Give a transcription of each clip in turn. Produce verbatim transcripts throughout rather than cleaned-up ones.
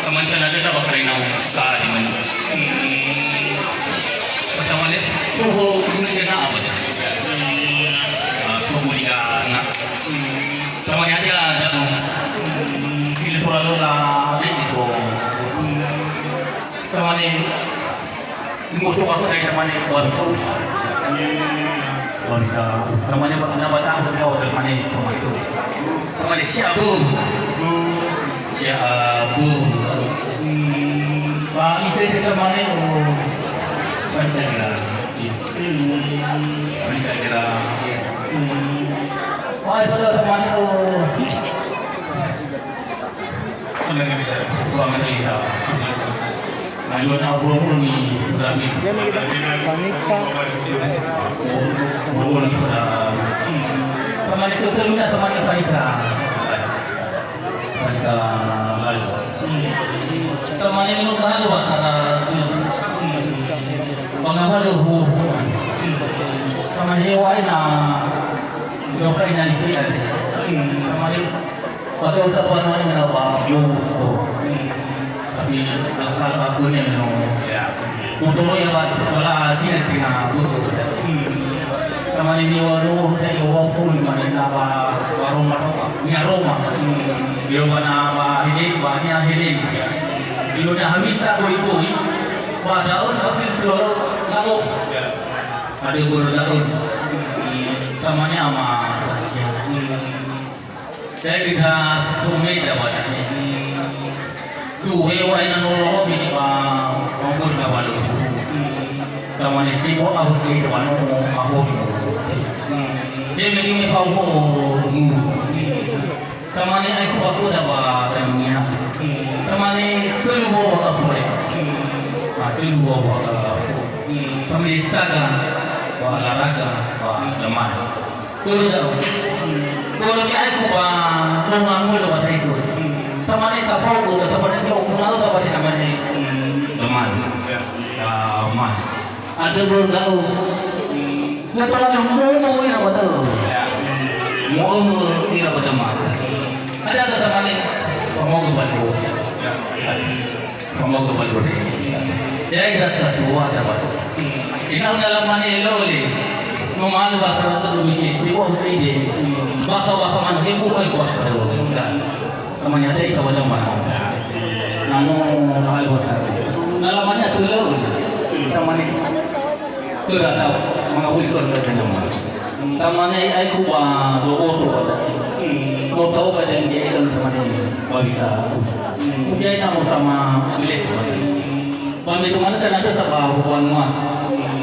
Teman-teman ada tak bakal nau sa di mana? Pertama ni, soho guli kena apa je? Ah, soho guli kena. Teman ni ada ada. Sila pura lola, ada di soho. Tamane, musuh aku dari tamane, warisaus. Warisaus. Tamane, na batang aku tahu tamane sama itu. Tamane siap, Bu. Siap, Bu. Pak, itu, itu tamane, oh, saya tak kira. Iya. Saya tak kira. Iya. Pak, itu tamane, oh. Ruangan Elisa. Ayo na burung ni sudah ni. Panita. Burung sudah. Teman itu terluda teman Fanika. Fanika. Teman ini lu tahan bahasa. Mengapa lu? Teman hewa ina. Dosa ina di sini. Teman ini Pada ucapan mana mena ba Yunus tu. Tapi asal aku ni no. Ya. Untuk ya ba, bala dia tina tu. Tamane ni walu, dia wafu ni mana na ba, ba Roma tu. Ni Roma. Dia mana ba Helen, ba ni Helen. Dia dah habis aku itu. Padahal aku itu lalu. Ya. Ada guru daun. Tamane ama kasihan. Saya tidak tumeda pada ni. Duhe orang yang nolong ini ba maupun ba balu. Tamane sibo aku sih ba no aku ni. Dia ini ni fau. Tamane aku aku dah ba tania. Tamane telu bawa aku. Ah, telu bawa aku. Tamane saga, olahraga, teman. Guru da'ö. Guru ni'aiku ba, no ngangulu ba da'ö. Tamane tafaogu, tamane ni'oguna'ö ba da'ö tamane. Teman. Teman. Ada guru da'ö. Ya, teman, mo'omo ira ba da'ö. Mo'omo ira ba teman. Ada, ada tamane. Semoga bantu. Semoga berguna. Jadi dah satu ada baru. Ina una lamani elole. Memalu basara tu dulu ke siwa ide. Baka-baka mana hebu kai kuat pada orang. Teman ada itu pada mana. Nano hal besar. Dalam mana tu lalu. Teman itu. Tö da'ö, mangawuli khöra da'ö nama. Tamane aiku ba wowoto ba da'e. No ta'oga da'e nge'e'e tamane ba bisa usa. Ujiai na mo sama beles ba da'e. Ba me tumane sana dasa ba bubuan mas.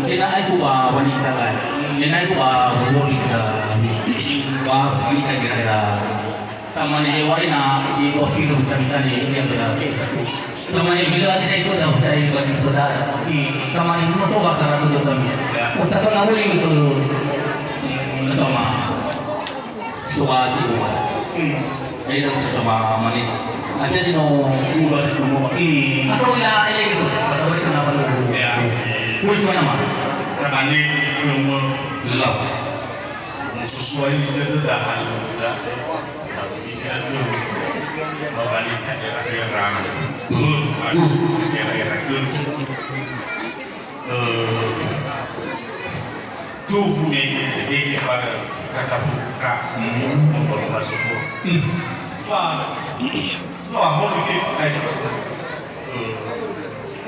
Tena aiku ba wanita lain. Tena aiku ba wowoto bisa. Ba wanita kira-kira. Tamane hewaina di ofiro bisa-bisa ni dia berarti satu. Tamane bila ada saya ikut, saya bagi ikut ada. Tamane musuh bahasa ratu tu kami. Utak sana uli gitu. Tama. Suwa jiwa. Saya dah sama manis. Ada di no ular semua. Asal wila ini gitu. Atau itu nama lu? Ya. Kuis mana mah? Tamane umur. Gelap. Sesuai dengan dahan muda. Tapi itu. Bahwa ini era-era. Era-era. Eh, tubuh ini, ini pada kata buka. Membawa masuk. Fa. Lo ahon ini. Eh,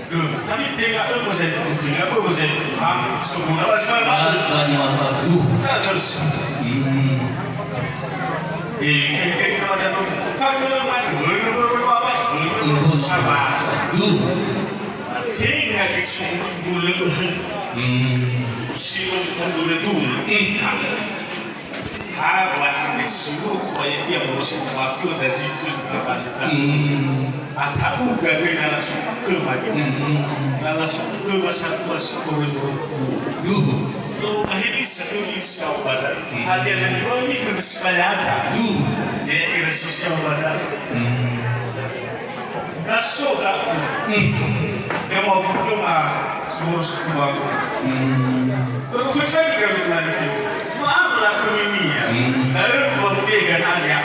Gö, tapi tenga öbö zai, tenga öbö zai. Ha, sukuna ba si mane. Ah, ba ni mane. Uh. Nah, terus. Hmm. Eh, eh, eh, nama jatuh. Kagö nama tu, nama apa? Nama sabar. Uh. Tenga di sukuna. Hmm. Sino sukuna tu. Hmm. Ha, wa ande siwo, wa ya, ya, mo si wa fio da zi tu, ba, ba, ba. Hmm. Ata uga be na langsung ke ma ge. Hmm. Na langsung ke ma sa, ma sa, ko, ko, ko. Yuhu. Lo, akhirnya sa, ko, ni sa, ba, da. Hmm. Hati ada dua ni, ke, supaya ada. Yuhu. Ya, kira sosial, ba, da. Hmm. Gaso da'ö. Hmm. Ya mau buka ma semua suku aku. Hmm. Baru fetani kami kemarin itu. Maaf lah kami ni ya. Hmm. Lalu mau dia kan aja.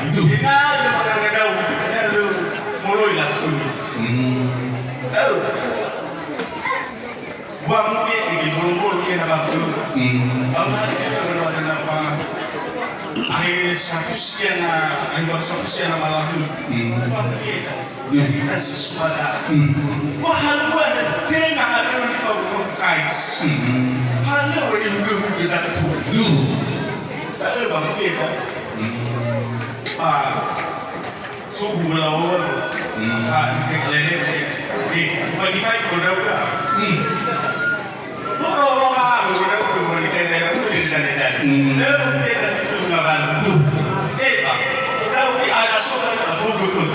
Betul. Kita ada makan gadau. Ahe satu siana, ahe baru satu siana malam. Hmm. Kita sesuatu. Hmm. Wah, halua ada tengah ada di Fabrikasi. Hmm. Halua di huge-huge satu. Duh. Tak ada bang kita. Hmm. Ah. Suhu lawan. Hmm. Ah, kita lele. Eh, fai-fai ko dauka. Hmm. Loro-loro ha, loro-loro ha, loro-loro ha. Hmm. Eh, Pak, udah, udah, ada sudah, ada foto tuh.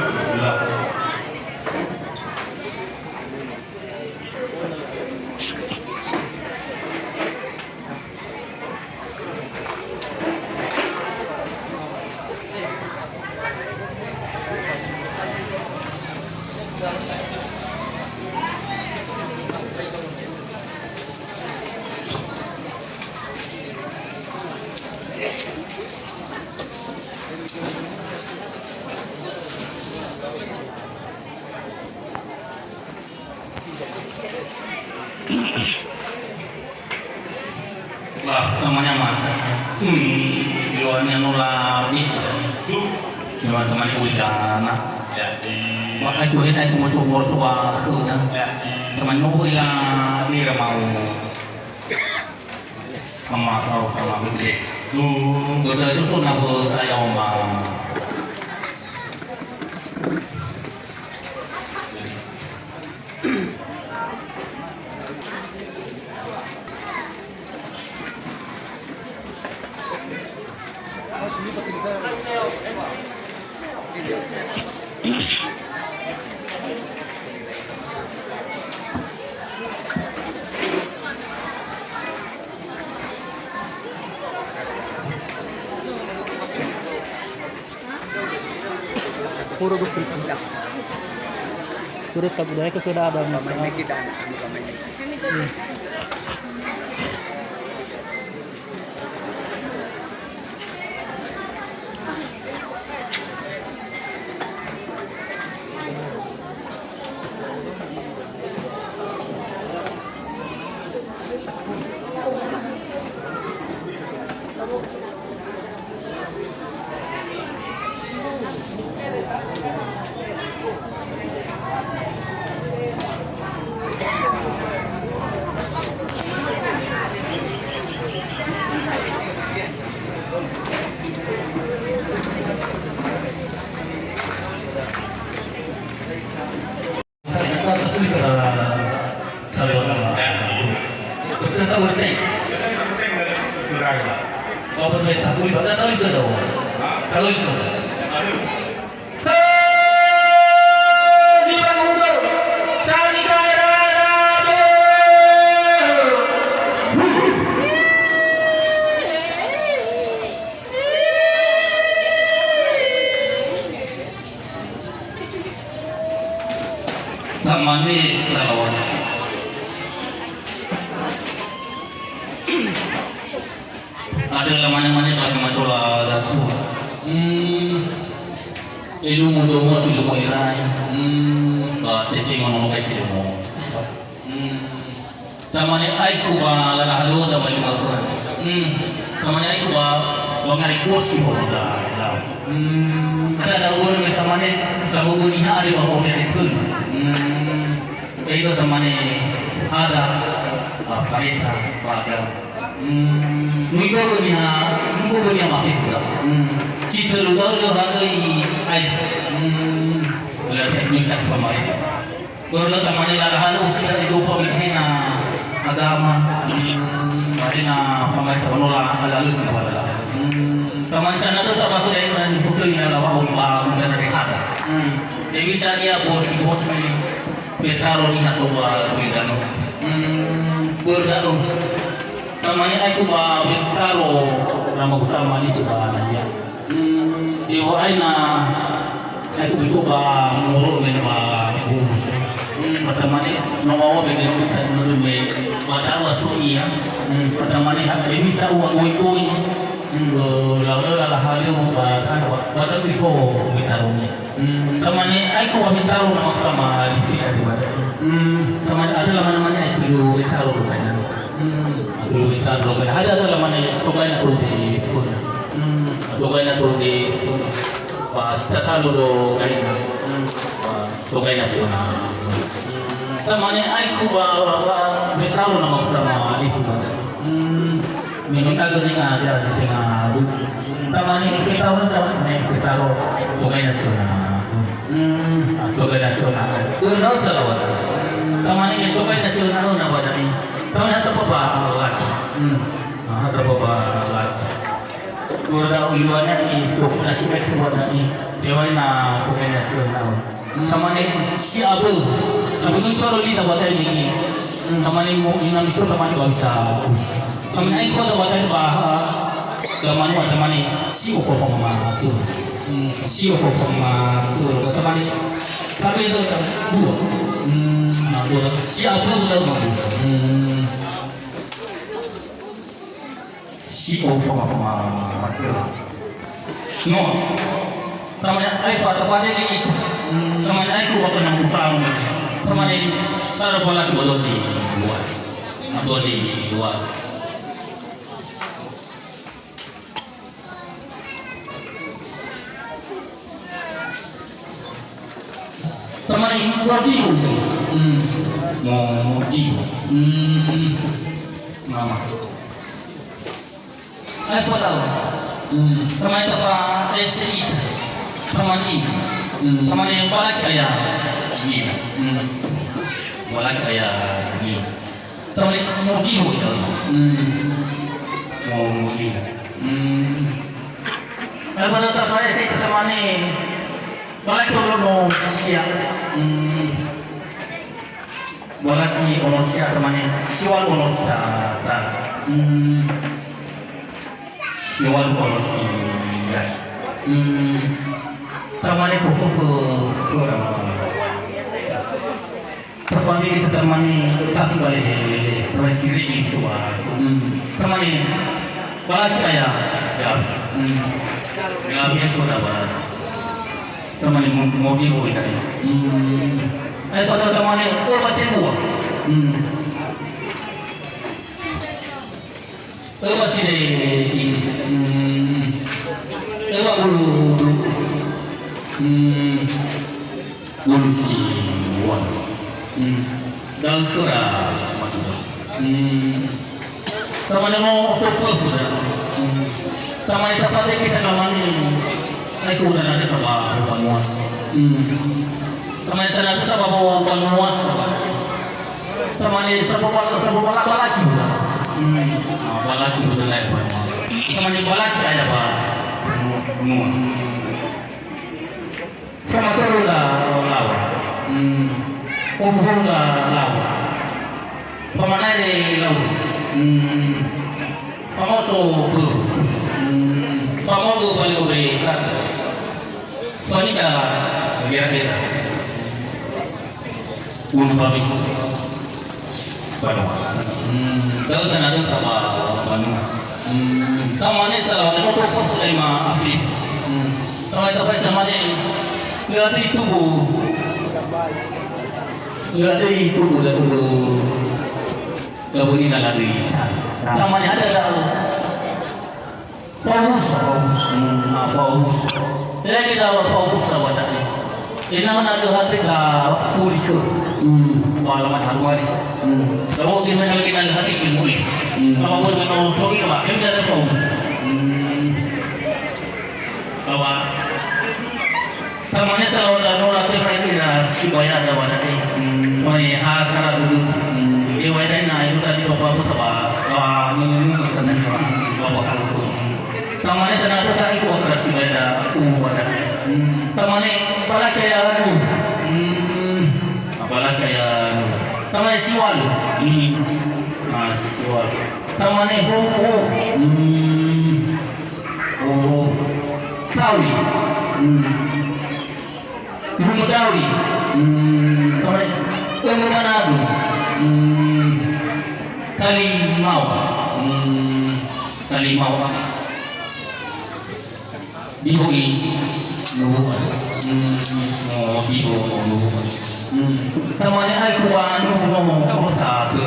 Lah, namanya mata. Hmm. Luarnya nolabi. Tuh. Teman-teman kuligana. Ya. Makanya gue naik motor-motor aku, nah. Ya. Teman nunggu ilah, ini udah mau. Ama, sama-sama bebes. Duh, goda susun apa kayak oma. Pura Gusti. Terus tak budaya ke kena ada masalah. Hmm. Tamane salawan. Ada lamane-mane ba matola datu. Hmm. Elu mudomo si lumo irai. Hmm. Ba tesi mono kai si lumo. Hmm. Tamane aiku ba lala haluo tamane makhura. Hmm. Tamane aiku ba, ba ngari kursi ba uda. Hmm. Ada, ada guru me tamane sabu guni ha ada ba guru itu. Hmm. Itu tamane ada, ba fareta, ba agama. Hmm. Nui ba guni ha, nui ba guni ha mafis da. Hmm. Cita lu ba lu ha ai. Hmm. Lalu terus nusa sama itu. Börö tamane lala haluo si da idopa mehena agama. Mane na pamarenta ono la halalus na pada la. Tamane sana to sabaku dai na nifoto ina lawa on ba undana rehada. Dewi sania bos bos ni petaro ni hato ba kuidano. Börö da'ö. Tamane aiku ba petaro nama usama ni coba nanya. Hmm, iwa'aina, eh, kubitu ba moro me ba bus. Hmm, pertamane, no wawa be kita nurun be, ba tawa so iya. Hmm, pertamane, ha, ini sa uwa goi-goi. Hmm, lo, la, la, la, la, hal yo, ba, kan, ba, ba, ta, iso, be tarone. Hmm, tamane, ai, ko, ba, be taro, na, sama, di, si, ada, ba, ta. Hmm, tamane, ada, la, mana, mana, ai, tulu, be taro, kan. Hmm, tulu, be Tandro gana. Ada, ada lamane sogaina tou de föna. Hmm, sogaina tou de föna. Ba si tatalu do gaina. Hmm, ba sogaina si öna. Tamane aiku ba, ba, ba, betalo nama sama alifu banda. Hmm, mini ageri ada di tengah bu. Tamane fetaro, tamane fetaro. Sogaina si öna. Hmm, sogaina si öna. Öna salawat. Tamane sogaina si öna, öna badani. Tamane sapa ba laki. Hmm. Aha, sababa lagi. Keluarga Iwana i sofu nasi baik keluarga i. Dewa na pokoknya sernau. Tamane si abu. Abu tu toro di tabatai lagi. Tamane mo ina misto tamane ba bisa kus. Tamane ai kota batai ba. Gamanu tamane si ofo fama tu. Si ofo fama tu. Tamane tapi itu dua. Nah, dua. Si abu udah mampu. Si ofo fama-fama. No. Tamane ai fa, fa de di. Tamane ai ku bakal nang usang. Tamane sara pala ku dua di dua. Dua di dua. Tamane modibo itu. Hmm. Modibo. Hmm. Mama. Ayo fotau. Hmm. Tamane tafa S I. Tamane. Hmm. Tamane balaki aya. Mina. Hmm. Balaki aya. Mina. Tamane modibo itu. Hmm. Modibo. Hmm. Ayo fotau tafa S I tamane. Balaki ono sia. Hmm. Balaki ono sia tamane siwalu ono sia. Hmm. Siwalu ono sia. Hmm. Tamane pufufu kurang. Tafami kita tamane kasi bale hele, tamane sirigi tua. Hmm. Tamane balaki aya. Ya. Hmm. Ya, ya, kota barat. Tamane mo-, modibo ita ya. Hmm. Ayo fotau tamane, oh, masih buah. Hmm. Öma si de ini. Hmm. Öma bulu. Hmm. Bulu si wan. Hmm. Dan kera. Hmm. Tamane mo to fufu da. Hmm. Tamane tafade kita kamani. Ai ku udah ada sama banuas. Hmm. Tamane tana tu sama banuas sama. Tamane sabo bala, sabo bala, balaki. Hmm. Ah, balaki betul lah, Pak. Tamane balaki ada, Pak. Mua. Sama tolu la lawa. Hmm. Umhul la lawa. Pamanare lau. Hmm. Famoso bu. Hmm. Famoso bali ore kata. Fanida gera-gera. Unu babis. Banua. Hmm, da'ö sanadu sama banua. Hmm, tamane salah, no to sasa lima afis. Hmm, tamane tafai sama de. Berarti itu bu. Berarti itu bu dulu. Gak bunyi nggak lagi. Tamane ada dah. Faubus, faubus. Hmm, ah, faubus. Lagi dawa faubus dawa tadi. Ina na dua hati ka furi ke. Hmm. Wala man haru waris. Hmm. Dawa gimana lagi na hati semua. Hmm. Kalau boleh mau sogi nama, ini ada faubus. Hmm. Bahwa Tamane salah danö la tema ira sibaya ada wana de. Hmm. Mai ha sara dulu. Hmm. Dia wai dai na itu tadi bapak apa taba. Wah, nunu sana ni wah. Bapak kalau tu. Tamane sana tu sa iku akara sibaya da aku pada. Hmm. Tamane pala kaya anu. Hmm. Pala kaya anu. Tamane siwal. Hmm. Ah, siwal. Tamane ho ho. Hmm. Oh, tawi. Hmm. Bungo tawi. Hmm. Tawi. Bungo manadu. Hmm. Kalimau. Hmm. Kalimau. Biboi nubuan. Hmm. Oh, bibo nubuan. Hmm. Tamane ai kuwa nubuan kota tu.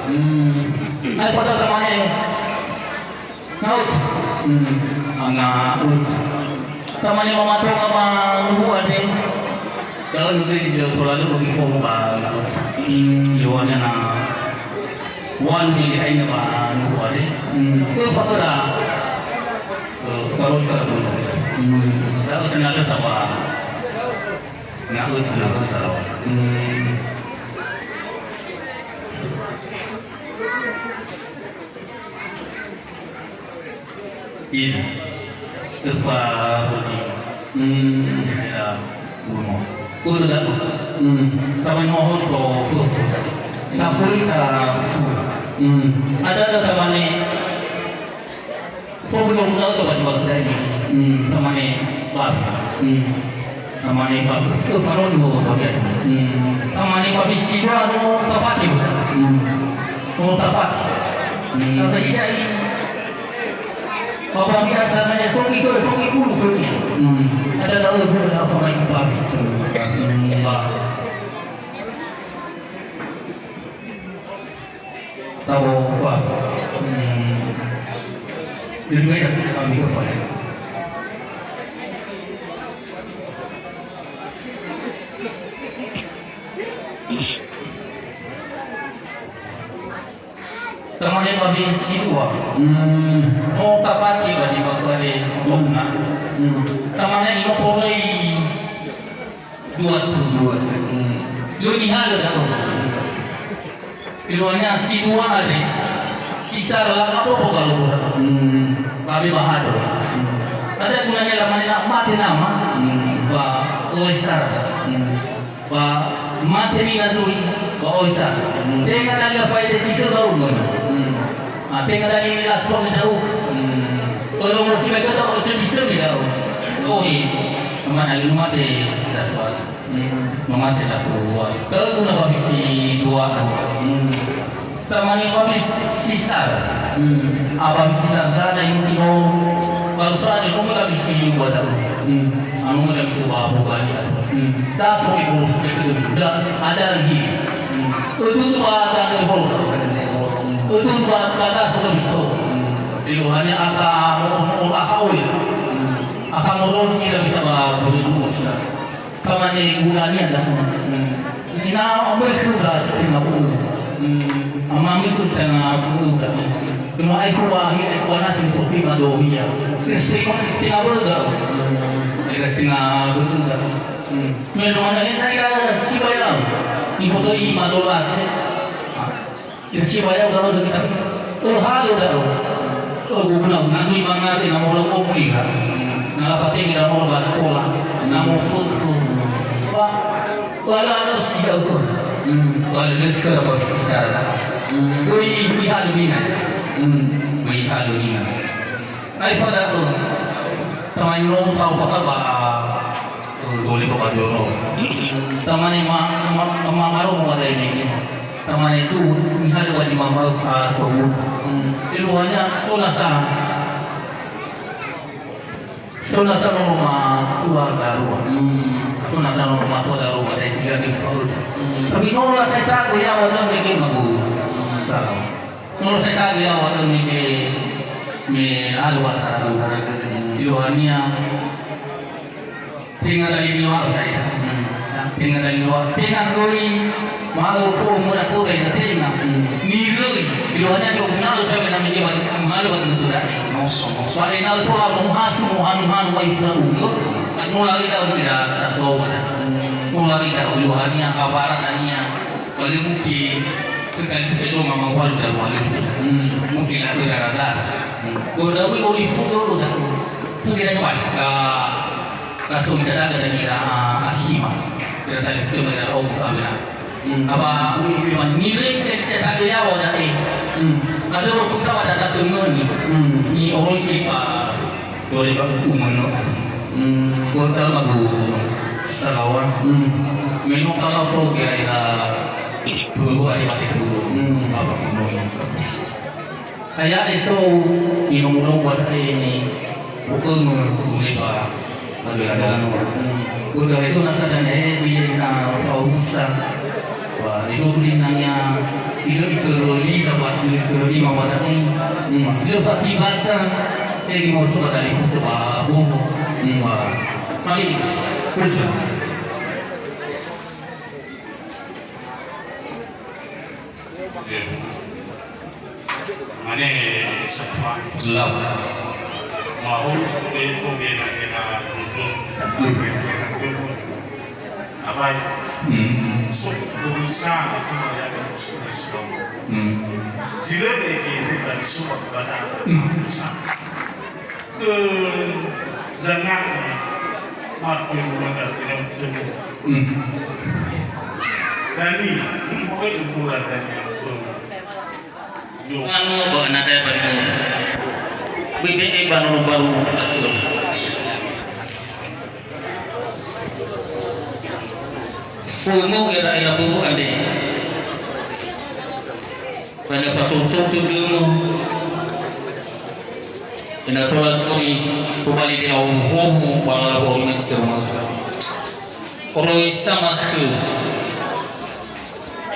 Hmm. Ai foto tamane. Anga'ut. Tamane mamatonga ba nuhu ade. Kalau nuhu di jauh pola lu bagi fomo ba anga'ut. Hmm. Yohana na wanu yang kita ini ba nuhu ade. Hmm. Ke fakera. Ke faroi kala pun. Hmm. Tahu senada sama. Nga'ut na salawat. Hmm. Iya. Tefa budi. Hmm. Ila umo. Ulu daku. Hmm. Taman mohon ko fufu. Tafuli tafu. Hmm. Ada ada tamane. Fo belum tahu tu baju baju tadi. Hmm. Tamane bab. Hmm. Tamane bab. Ke faro juga bab ya. Hmm. Tamane bab isi dua no tafaki. Hmm. No tafaki. Hmm. Kata iya i. Bab dia tamane sogi tu sogi bulu tu ni. Hmm. Ada tahu bulu dah sama itu bab. Hmm. Bab. Tabo ba. Hmm. Jadi, baik, kami ke faya. Tamane babi sidua. Hmm. Mau tafati bagi bapak ni. Hmm. Tamane ino polei. Dua tu. Dua tu. Hmm. Lu nihalö da'ö. Keduanya si dua hari. Si sara apa apa kalau bola. Hmm. Kami bahado. Hmm. Ada gunanya lamanya nak mati nama. Hmm. Ba, oi sara. Hmm. Ba, mati ni nazui. Ba, oi sara. Hmm. Tenga na la faida si ke baru mana. Hmm. Ah, tenga dari last one da'ö. Hmm. Kalau mesti mereka tak usah bisa da'ö. Oh, iya. Mana lu mati dah tu. Hmm, mamate laku dua. Kalau guna babisi dua. Hmm. Tamane babisi sar. Hmm. Ah, babisi sar, ada yang tino. Baru saja, kamu babisi dua dah. Hmm. Anu babisi dua, bukan dia. Hmm. Dah, sorry, bos, sudah, ada lagi. Hmm. Itu tu ada yang bolong. Itu tu ada, ada sudah bisa. Hmm. Tiluhannya asa, mau, mau, asa, oh, ya. Hmm. Asa, mau, ira bisa, ba, boleh lurus. Tamane gunania da'ö. Hmm. Ina amöi khöra si tenga bö'ö. Hmm. Ama amöi khöra si tenga bö'ö da'ö. Kena ai khöra ahi ai khöra nasi fotima dohia. Ira si tenga, si tenga bö'ö da'ö. Hmm. Ira si tenga bö'ö da'ö. Hmm. Me no ana ena ira si bayar. Ni foto i madolas. Ira si bayau da'ö dögi tapi, eh, halö da'ö. Eh, guguna, nandui mangate na mola omo ira. Na lafatenge na mola ba sekolah, na mofökhö. Ba, ba la nösi da'ö. Hmm, ba la nösi kala ba bicara da'ö. Hmm. Oi, oi halö mina. Hmm. Oi halö mina. Ai fada, eh, tamai no tau bakal ba, eh, gole ba doro. Tamane ma, ma, ma, maro mo ada ini. Tamane tu, ni hada wali mama, ah, so. Hmm. Eluhanya, so nasa. So nasa no ma tua darua. Hmm. So nasa no ma tua darua, ada siga di so. Hmm. Tapi no la saya tak, ya, wada ni ke mabu. Hmm. Salah. Kalau saya tadi ya, waktu ini di, di halu asal. Yohania, tenga dali niwa saya. Hmm. Tenga dali niwa, tenga koi, mau fo mura koi na tenga. Hmm. Niröi, Yohania di oguna saya na midi wa, malu wa tentu dai. Moso, moso. Soalnya itu lah mau hasu, mau hanu-hanu, wa isra ugo. Kan mulai tahu tidak, satu mana. Mulai tahu Yohania, kabaran dania. Ba lö muke, sekali sedua mama walu dan walu. Hmm. Muke la öra rada. Hmm. Godawi oli fugo udah. Fugo dan walu. Ka, ka so ita daga dan ira, ah, Akhima. Ira tadi fugo dan obu kamera. Hmm. Aba ui ui man ngire kita kita daga ya wada eh. Hmm. Ada lo suka wada datengoni. Hmm. Ni orosi pa. Dua ribu umur no. Hmm. Kota bagus. Salawan. Hmm. Meno kalau tu kira-kira dua hari mati tu. Hmm. Apa pun. Kayak itu minum obat ini. Bukan mulai ba. Ada-ada. Hmm. Udah itu nasa dan eh dia na usah. Wah, itu beri nanya. Sila itu loli dapat sila itu loli mawada'i. Hmm. Dia fakir basah. Jadi, mau coba dari sisi Pak Abu, hmm, Pak Malik, terus, Pak. Mane, sapa. Lau. Mau, itu gena-gena, itu. Abai. Hmm. So, berusaha, itu ya, berusaha. Hmm. Sila lagi, kita semua kepada. Hmm. Ke zangat, aku yang mengajar tidak betul. Hmm. Dani, pokoknya ukuran Dani yang betul. Anu ba nada baru. Bebe ba nono baru. Fomo era era bu ande. Ba na fatoto tu demo. Ina tola kori tobali de la hoho ba la hoho Mesir ma. Oro isa makhö.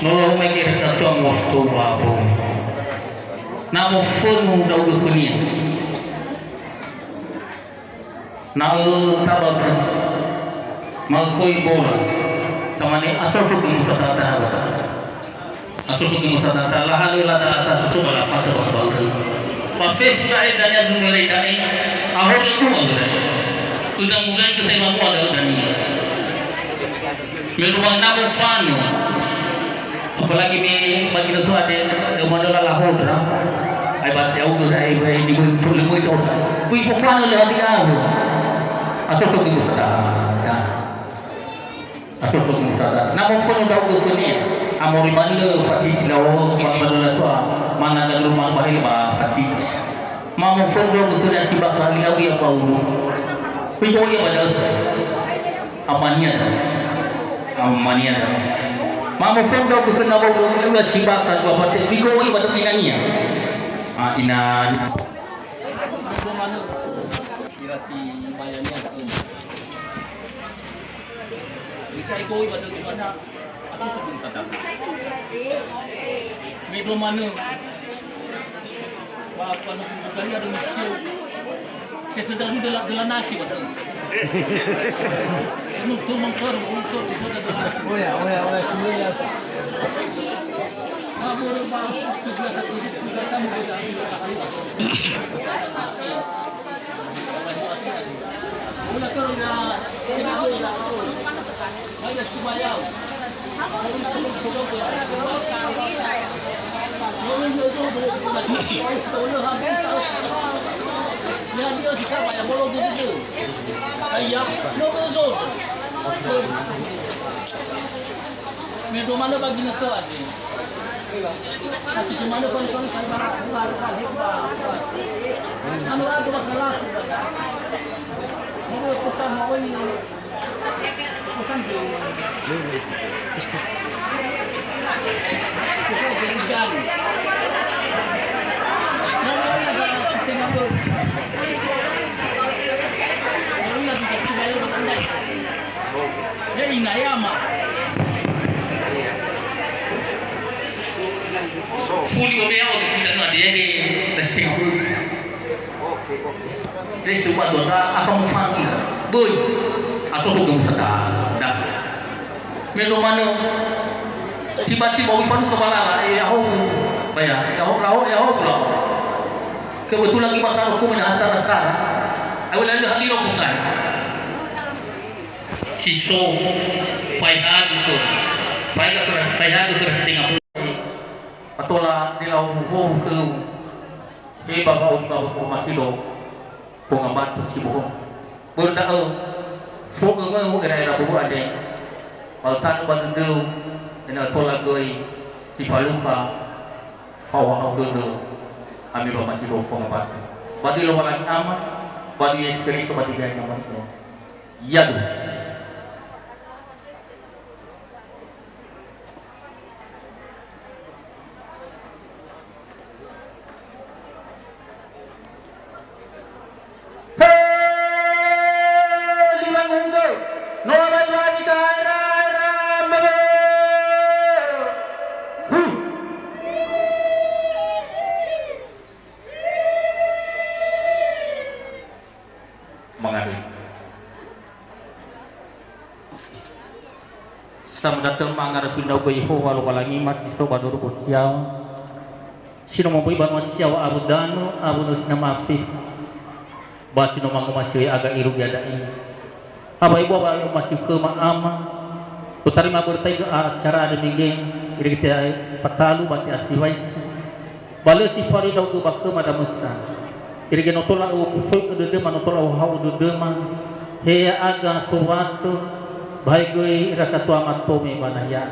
No lo me kere satua mosto ba bo. Na mofönu ndra'ugö khönia. Na ö tabagö. Ma'ökhoi bola. Tamane asoso gö musa tata habata. Asoso gö musa tata. Lahalö lada asa soso ba lafata ba khabaurö. Ba fefu da'e dania gumöre da'e. Ahori dua gö da'e. Öda murai gö sai mamua da'ö dania. Me no ba na mofanö. Apalagi me ba ginötö ade, de manö la lahodra. Ai ba ya'ugö, ai ba di böi, le möi ca'osa. Böi fofanö le hadi ahu. Asoso gö musa da. Da. Asoso gö musa da. Na mofönu ndra'ugö khönia. Amori manö fatiti lao, ma-, manö la toa. Mana da rumah bahil ba fatiti. Ma mofönu ndra'ugö khönia si bakha ilau ia Paulo. Böi bo ia ba da'ö sa. Amania da. Amania da. Ma mofönu ndra'ugö khönia Paulo, ilau ia si bakha dua pate, böi bo ia ba da'ö inania. Ah, inania. Ira si bayania. Bisa ikoi pada gimana? Aku sebelum sadar. Medo mana? Ba, ba, ba, ba, ba, ba, ba, ba, ba, ba, nasi, ba, ba. Nuntu mengker, nuntu, ba, ba, ba, ba. Oya, oya, oya, sini ya. Me do manö ba ginötö andre. Kasi si manö fali-fali fali bara, bara, bara, bara. Anu ato ba kelas. Mau pesan mau ini. Pesan dulu. Pesan dulu. Mau ini ada setengah dulu. Mau ini ada setengah dulu. Ya, ina ya, ma. Fuli obe ya'o di kuda no ade ya'e, resi tenga bö'ö. Resi uba dua ta, aka mufangi. Böi. Ato so gemu sada. Da. Me no manö. Tiba-tiba wi fadu ke balala, eh, aho. Baya, aho, aho, aho, aho. Kebetulan lagi makan hukum na asara-sara. Ayo lalu hati lo kusai. Si so, faehagö khöra, faehagö khöra, faehagö khöra si tenga bö'ö. Ba tola nilau howu khöu, he ba wa'auri ba wa'auri masido, fongambatu si bohou. Börö da'ö, fo'ömöu era-era bohou andre, ba ötanö ba dödöu, ena'ö tola göi si falukha, fa'ohahau dödö, ami ba masido fongambatu. Ba döi Lowalangi Ama, ba döi Yesu Keriso, ba döi Nama Ni'ö. Yadu. He, lima minggu. No abai wani ka era, era, mebe. Huh. Samudatö mangara findauga Yehowa Lowalangima si so ba doro bosiao, si no momböi banua siao awö danö, awö nö sinama fefu, ba si no mangomasi'ö aga irugi ada'i. Aba ebua ba omasi'ö khöma ama, totarima börötaigö acara andre mege, irege te'ai patalu ba te'asiwaisi. Ba lö si fao ndra'ugö ba khöma damösa. Irege no tola ö'omusoigö dödöma, no tola ö'ohahau dödöma, he ya'aga sowatö, ba he göi ira satua matome ba nahia.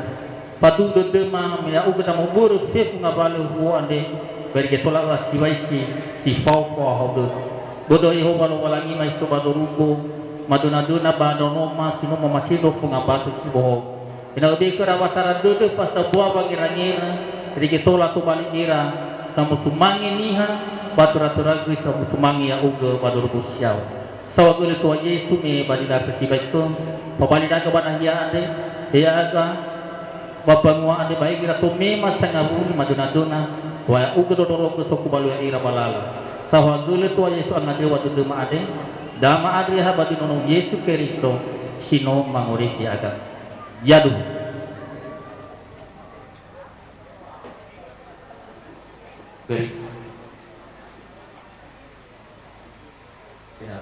Faduhu dödöma, me ya'ugö na mobörö fefu ngawalö huo andre, ba irege tola ö'asiwaisi si fao fao hao dödö. Bödö Yehowa Lowalangima si so ba zorugo, madönadöna ba nonoma si no momasendro fungabatu si bohou. Ena'ö be'e khöra wasara dödö fasambua wangera-ngera, irege tola tobali ira, samusumange niha, ba töra-töra göi samusumange ya'ugö ba doro bosiao. Saohagölö Toha Yesu me ba zi lö sibai khö, fabali ndra'ugö ba nahia andre, he ya'aga, ba mbanua andre ba he göi ira tomema sangawuli madönadöna, wa ya'ugö dodorogö sokubalu ya'ira ba lala. Saohagölö Toha Yesu angadöwa dödöma andre, da ma'andrö ha ba zi nono Yesu Keriso, si no mangorifi ya'aga. Yadu. Baik. Ya.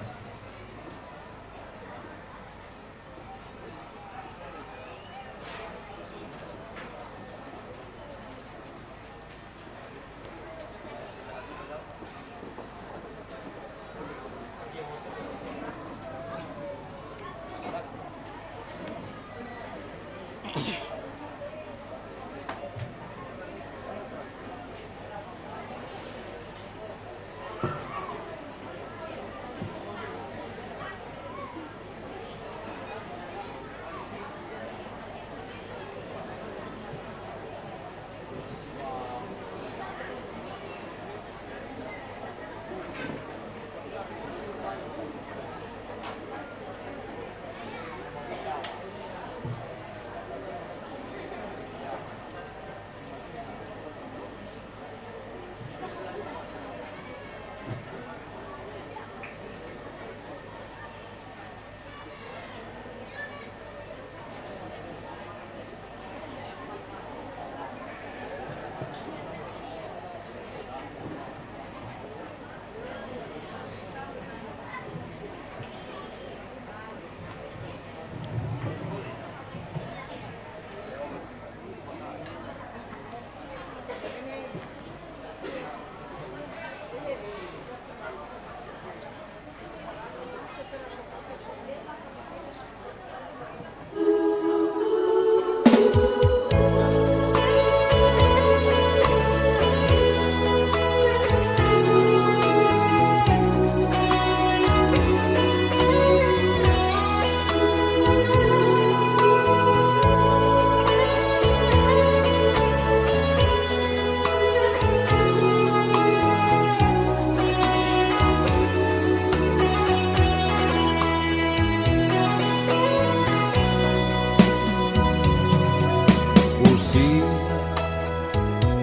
Busi,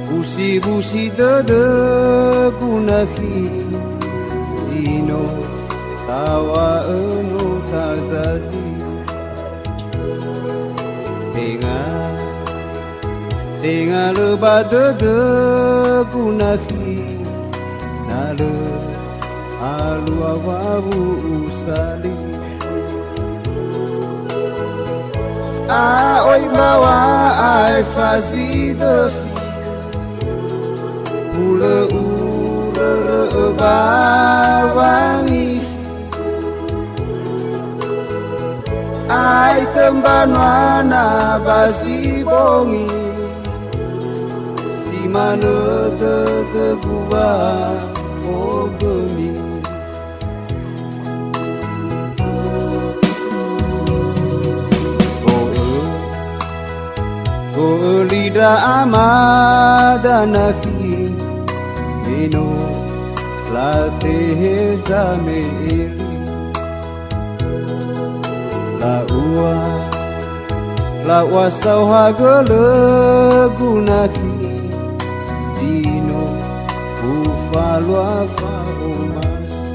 busi-busi dödögu nakhi, si no taw̃a'ö no tazazi. Tenga, tenga lö ba dödögu nakhi, na lö alua wawu'usa li. A'oi mbaŵa aefa zi döfi, hulö urörö'ö ba wangifi. Aitö mbanua na ba zi bongi, si manö dödögu ba ogömi. Bo'ö, bo'ö li ndra amada nakhi, me no latehe zame'e li. La'ua, la'ua saohagölögu nakhi, zi no ufalua fa'omasi.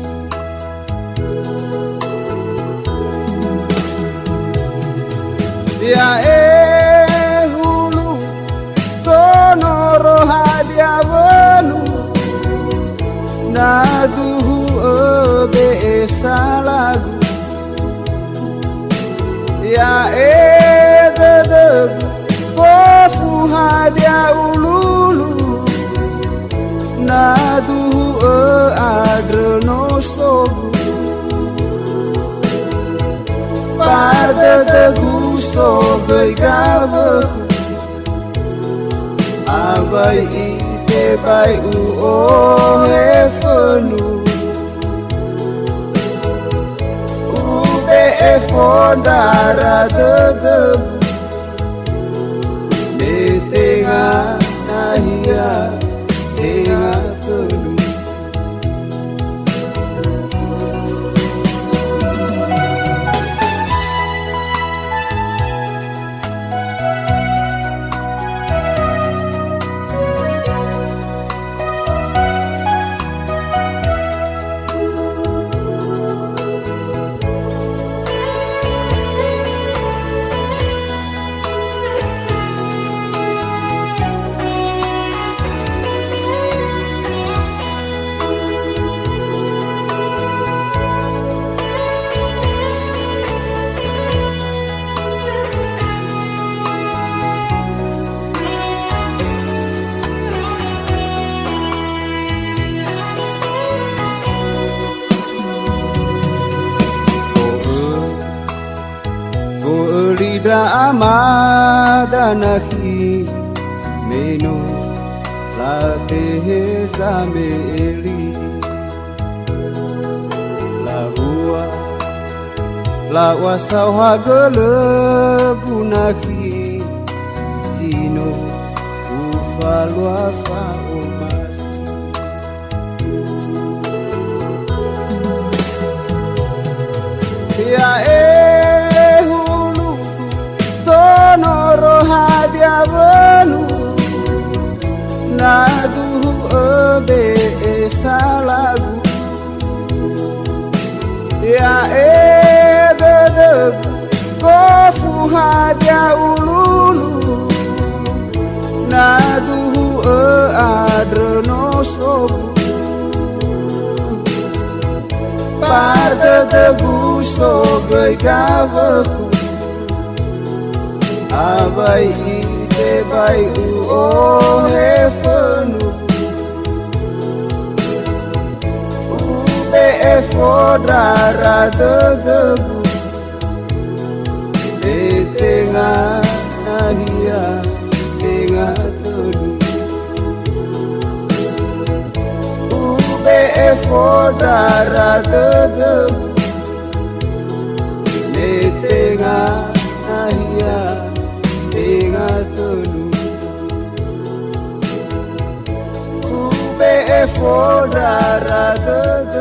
Ya'e Sogöi gawökhu, abai itebai u'ohe fönu. Ube'e fondrara dödögu, me tenga nahia, tenga tönu. Bo'ö, bo'ö li ndra amada nakhi, me no latehe zame'e li. La'ua, la'ua saohagölö gunakhi, si no ufalua fa'omasi. Ya'e hulugu, sonoro hadia wönu, na duhu öbe'e salagu. Ya'e dödögu, gofu hadia ululu, na duhu ö'andrö nosogu. Ba dödögu sogöi gawökhu, abai itebai u'ohe fönu. Ube'e fondrara dödögu, me tenga nahia, tenga tönu. Ube'e fondrara dödögu, me tenga nahia, tenga tönu. Ube'e fondrara dödögu.